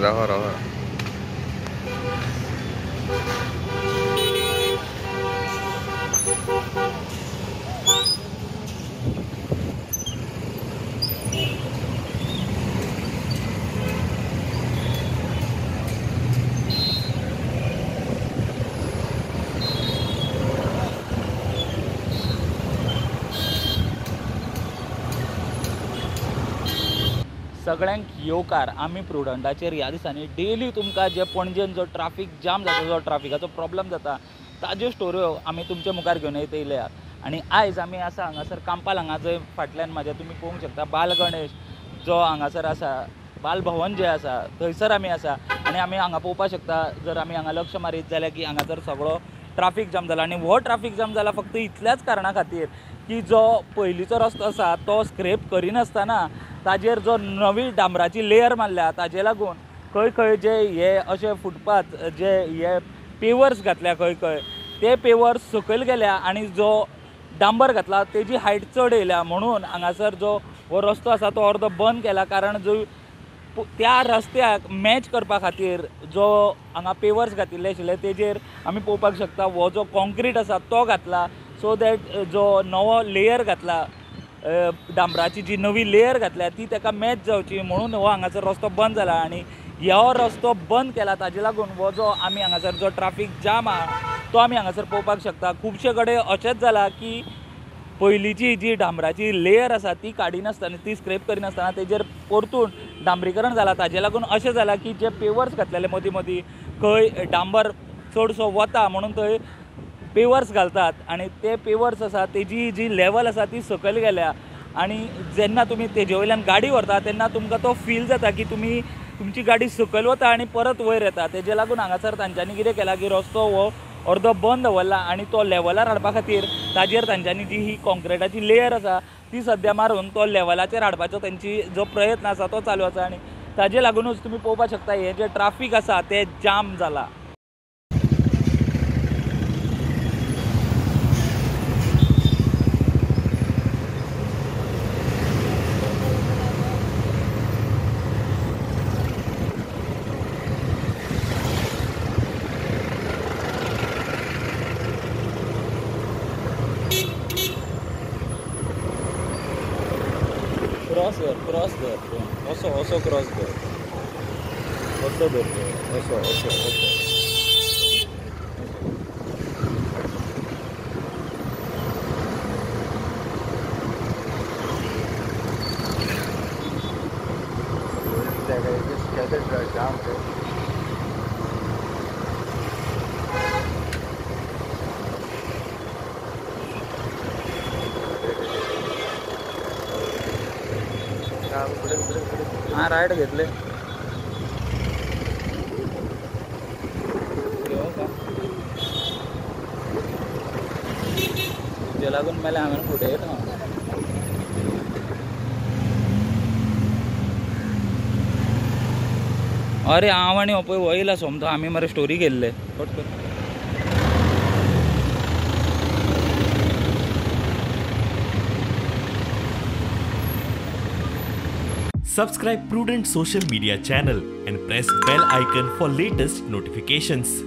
रहो रहो। सगळ्यांक येवकार। आमी प्रुडंटाचेर ह्या दिसांनी डेली तुमकां जे पणजेन जो ट्राफीक जाम जाता, जो ट्राफिकाचो प्रॉब्लम जाता ताज्यो स्टोऱ्यो आमी तुमच्या मुखार घेवन येयल्या। आनी आयज आमी आसा हांगासर कांपाल, हांगा जंय फाटल्यान म्हाज्या तुमी पळोवंक शकता बाल गणेश जो हांगासर आसा, बाल भवन जें आसा थंयसर आमी आसा। आनी आमी हांगा पळोवपाक शकता, जर आमी हांगा लक्ष मारीत जाल्यार की हांगासर सगळो ट्राफीक जाम जाला। आनी हो ट्राफीक जाम जाला फक्त इतल्याच कारणा खातीर की जो पयलींचो रस्तो आसा तो स्क्रेप करिनासतना ताजेर जो नवी डांबराची लेयर मारल्या ताजे लागून खंय खंय जे हे अशे फुटपाथ जे हे पेवर्स घातल्या खंय खंय ते पेवर्स सकयल गेल्या आनी जो डांबर घातला तेजी हायट चड येयल्या, म्हणून हांगासर जो हो रस्तो आसा तो अर्दो बंद केला। कारण जो त्या रस्त्याक मॅच करपा खातीर जो हांगा पेवर्स घातिल्ले आशिल्ले तेजेर आमी पळोवपाक शकता हो जो कॉन्क्रीट आसा तो घातला, सो that जो नवो लेयर घातला डांबराची जी नवी लेयर घातल्या ती ताका मॅच जावची म्हणून हो हांगासर रस्तो बंद जाला। आनी हो रस्तो बंद केला ताजे लागून हो जो आमी हांगासर जो ट्राफीक जाम आहा तो आमी हांगासर पळोवपाक शकता। खुबशे कडेन अशेंच जाला की पयलींची जी डांबराची लेयर आसा ती काडिनासतना, ती स्क्रेप करिनासतना तेजेर परतून डांबरीकरण जाला। ताजे लागून अशें जालां की जे पेवर्स घातलेले मदीं मदीं खंय डांबर चडसो वता म्हणून थंय पेवर्स घालतात आनी ते पेवर्स आसा तेजी जी लेवल आसा ती सकयल गेल्या। आनी जेन्ना तुमी तेजे वयल्यान गाडी व्हरता तेन्ना तुमकां तो फील जाता की तुमी तुमची गाडी सकयल वता आनी परत वयर येता। तेजे लागून हांगासर तांच्यांनी कितें केलां की रस्तो हो अर्दो बंद दवरला आनी तो लेवलार हाडपा खातीर ताजेर तांच्यांनी जी ही कॉन्क्रिटाची लेयर आसा ती सद्या मारून तो लेवलाचेर हाडपाचो तांची जो प्रयत्न आसा तो चालू आसा। आनी ताजे लागुनूच तुमी पळोवपाक शकता हें जें ट्राफीक आसा तें जाम जाला। क्रॉस धर, क्रॉस धर, असो असो क्रॉस धर, असो धर, असो असो असो। हां रायट घेतले। तुजे लागून मेले हांवें फुडें येता। अरे हांव आनी हो पळय हो येयला सोमतो, आमी मरे स्टोरी केल्ले। कट कर। Subscribe Prudent Social Media channel and press bell icon for latest notifications.